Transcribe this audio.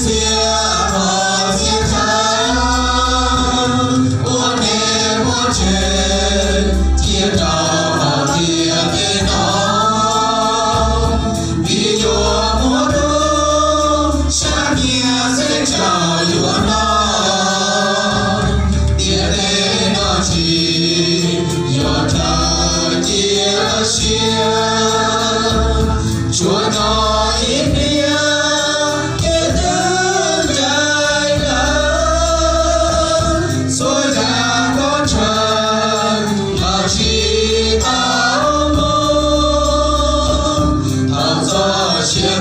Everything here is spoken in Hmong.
txiaj pom txiaj ntshai, ua neeg muaj tsev cia rau hauv ntiaj teb no, vim yuav muaj lub sab nyiaj xeeb tsaus yuav noj, ntiaj teb no tsis yog raws cia siab. Tsuas nyob ib pliag kev twg ncaim lawm, txhua yam koj ntshaw los tsis tau mus, thaum txoj sia